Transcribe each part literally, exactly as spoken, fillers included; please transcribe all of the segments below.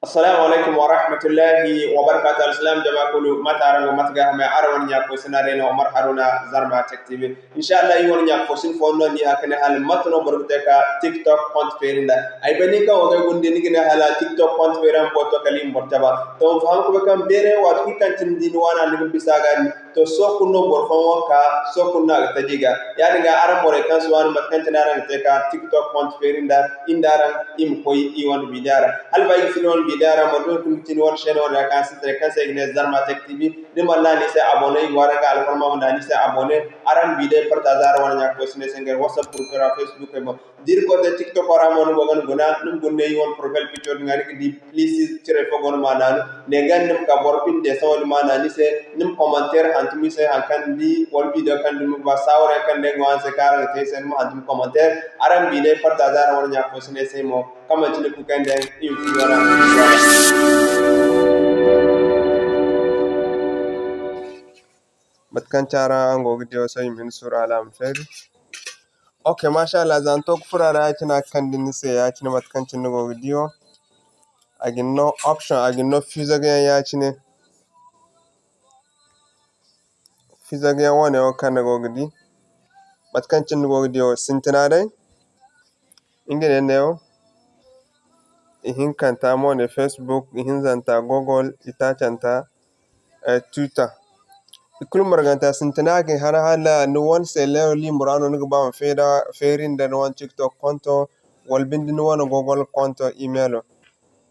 Assalamu alaykum warahmatullahi wabarakatuh. Alsilaam jama kulu, mate araŋ go, mate ga hamay? Araŋ wane ɲa fo sina day no, Omar Haruna, Zarma Tech T V. Insha Allah, iri wane ɲa fo sina fo no ni hã ka ne hala mate no boro ga te ka TikTok compte feeri nda. Ay bay nin kaŋ wo ga ay guna day, ni ga ne hala TikTok compte feeri, araŋ boro to kala iri ma boro taba. To, ma faham ka bay kaŋ beeray waati kulu kaŋ cine da ni waana ni ga bisa ga din. To, sohõ kulu no boro fooyaŋ wo ka, sohõ kulu no a ga taji ga. Yaadin ga, araŋ borey kaŋ si waani mate kaŋ cine araŋ ga te ka TikTok compte feeri nda, iri nda araŋ, iri ma koy iri wane video ra. Hala ba iri ga furo iri wane video ra mo, dole kulu ga ti ni wane chaîne wane ra kaŋ sintinay kaŋ se i ga ne Zarma Tech T V. Da ni mana naŋ a ni se abonné, iri go araŋ ga alfarma ma naŋ a ni se abonné. Araŋ video partager araŋ wane ɲa fo sina se ngey WhatsApp group ra, Facebook ra mo. Da iri koy te TikTok ra mo, ni go ga ni guna, ni ma guna ne iri wane profile picture din ga, ni ga di plus cire fo go no, ma naanu. Ne ga ni ma ka boro binde sohõ, ni ma naanu ni se, ni ma commentaire hantum i se, haŋ kaŋ ni di, wala video kaŋ ni di, ni ma ba saawara yaŋ kaŋ day go araŋ se kaŋ araŋ ga te i se, ni ma hantum commentaire. Araŋ ma bi day partager araŋ wane ɲa fo sina se mo, kaŋ manti ni kulu kaŋ day iri ma fi wala. Mate kaŋ caara araŋ go ga di wo, sohõ i ma hin suuru hala a ma feeri. Ok, masha Allah, za ni to ga furo a ra ya-cine, a ga kande ni se ya-cine mate kaŋ cine ni go ga di wo. A ga ni no option, a ga ni no fizaga yaŋ ya-cine. Fizaga yaŋ wane wo kaŋ ni go ga di. Mate kaŋ cine ni go ga di wo, sintina day. Nga ne neewo. Ihinkanta mo ne Facebook, ihinzanta Google, itaacanta, eh, Twitter. I kulu marganta sintina a ga ni hana hala ni wane se leero liimo ra no ni ga ba ma feeda, feeri nda ni wane TikTok konto, wala binde ni wane Google konto emailo.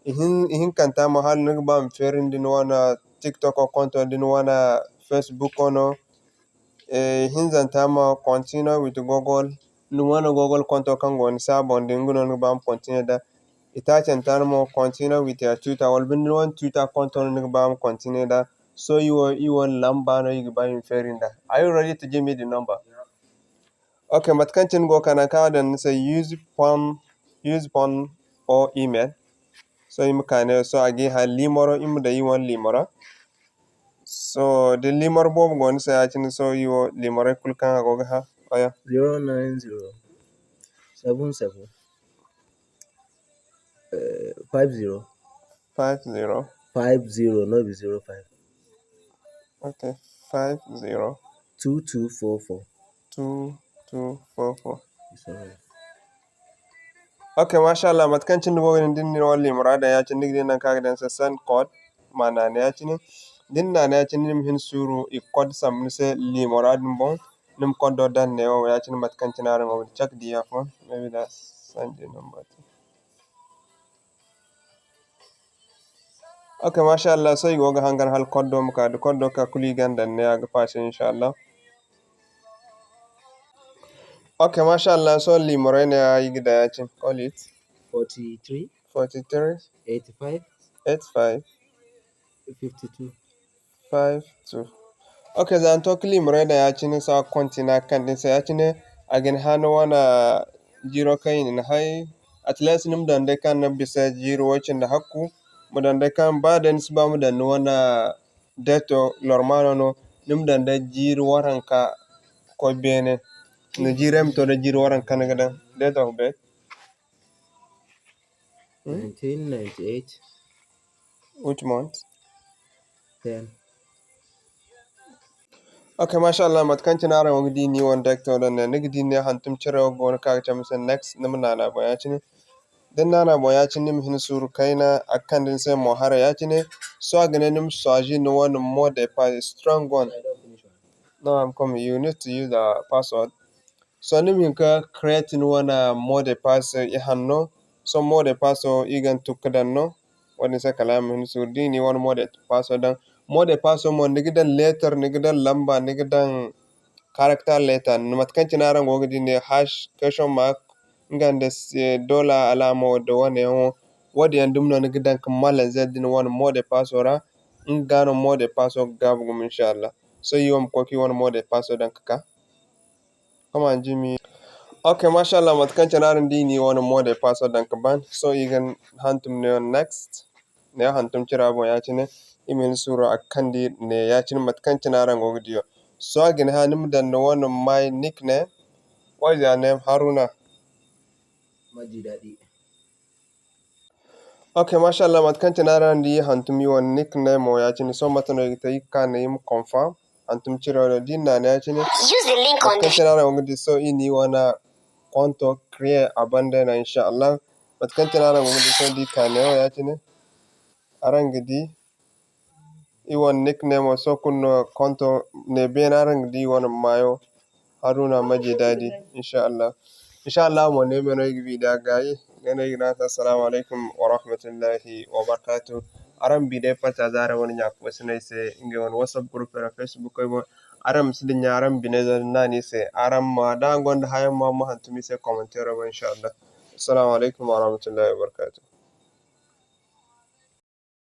Ihin-, ihinkanta mo hala ni ga ba ma feeri nda ni wane TikTok konto, da ni wane Facebook no. Eh, ihinzanta mo continue with Google, ni wane Google konto kaŋ go ni se a boŋ din, nga no ni ga ba ma continue nda. Itaacanta mo continue with your Twitter, wala binde ni wane Twitter konto no ni ga ba ma continue nda. Sohõ iri wo, iri wane lamba no iri ga ba iri ma feeri nda. Are you ready to give me the number? Ok, mate kaŋ cine ni go ga ka naŋ kaŋ a daŋ ni se use phone, use phone or email. Sohõ iri ma ka ne, sohõ a ga iri hã liimaro, iri ma daŋ iri wane liimaro. Sohõ da liimar boobo go ni se ya-cine, sohõ iri wo liimaray kulu kaŋ a go ga hã, oya. Zero nine zero seven seven, eh, five zero. Five zero. Five zero, no be zero five. Ok, five zero. Two two four four. Two two four four. It's all right. Ok, masha Allah, mate kaŋ cine ni go ga din, da ni na ni wane liimara daŋ ya-cine, ni ga di nangu kaŋ a ga daŋ ni se send code, ma naanu ya-cine. Da ni naanu ya-cine, ni ma hin suuru i ga code sambu ni se liimara din boŋ, ni ma code daŋ neewo ya-cine mate kaŋ cine araŋ go ga di. Check the phone, maybe that's send the number to. Ok, masha Allah, sohõ i go ga hangan hala code ma ka, da code ka kulu i ga daŋ ne a ga passe, insha Allah. Ok, masha Allah, sohõ liimaray ne i ga daŋ ya-cine. Call it. Forty-three. Forty-three. Eighty-five. Eighty-five. Fifty-two. Five two. Ok, za ni to ga liimaray daŋ ya-cine, sohõ a ga continue a ga kande ni se ya-cine, a ga ni hã ni wane jiiro kaŋ i na ni hay. At least ni ma daŋ day kaŋ ni bisa jiiri way cindi hakku, ma daŋ day kaŋ ba day ni si ba ma daŋ ni wane deeto lormaano no, ni ma daŋ day jiiri waranka koy beene. Ni jiirey ma to day jiiri waranka ni ga daŋ. Date of birth. Hmm? Nineteen ninety-eight. Which month? Ten. Ok, masha Allah, mate kaŋ cine araŋ go ga di ni wane director daŋ ne, ni ga di ne hantum cire wo go no kaŋ a ga cabe ni se next, ni ma naana boŋ ya-cine. Da ni naana boŋ ya-cine, ni ma hin suuru kayna, a ga kande ni se mo haray ya-cine. Sohõ a ga ne ni ma choisir ni wane mot de passe strong one. No, I'm coming. You need to use the password. Sohõ ni ma hin ka create ni wane mot de passe ihanno. Sohõ mot de passe wo iri ga ni tun ga daŋ no. Wo-din se kala a ma hin suuru da i na ni wane mot de passe daŋ. Mot de passe mo ni ga daŋ letter, ni ga daŋ lamba, ni ga daŋ character letter. Mate kaŋ cine araŋ go ga di ne hash, question mark, nga nda dollar alaamo da wane yaŋ wo. Wo-din yaŋ dumi no ni ga daŋ ka mélanger da ni wane mot de passe ra. Nga ga no mot de passe ga gaabu gumo, insha Allah. Sohõ iri wo ma koy ka iri wane mot de passe daŋ ka ka. Come on, Jimmy. Ok, masha Allah, mate kaŋ cine araŋ di, ni wane mot de passe daŋ ka ban. Sohõ iri ga hantum ne next. Ne hantum cira boŋ ya-cine. Iri ma hin suuru a ga kande ne ya-cine mate kaŋ cine araŋ go ga diyo. Sohõ a ga ni hã ni ma daŋ ni wane my nickname. What is your name? Haruna. Maji daɗi. Ok, masha Allah, mate kaŋ cine araŋ di hantum i wane nickname wo ya-cine. Sohõ mate no i ga te, i ga ka ne i ma confirm hantum ciro do. Da i na ne ya-cine, mate kaŋ cine araŋ go ga di, sohõ i na i wane konto create a banda no, insha Allah. Mate kaŋ cine araŋ go ga di, sohõ da i ka ne wo ya-cine, araŋ ga di i wane nickname wo, sohõ kulu no konto ne beene araŋ ga di i wane maayo. Haruna Maji Dadi, insha Allah. Insha Allah, mo ne me no i ga bi da gaayi. Ne no i ga ne a se, assalamu alaikum wa rahmatullahi wa barakatuh. Araŋ bi day partager araŋ wane ɲa fo si no ay se, ngey wane WhatsApp group ra, Facebook ay boŋ. Araŋ ma si dinya araŋ biney zanda naani se. Araŋ ma, da araŋ gonda hayaŋ mo, ma hantum i se commentaire boŋ, insha Allah. Assalamu alaikum wa rahmatullahi wa barakatuh.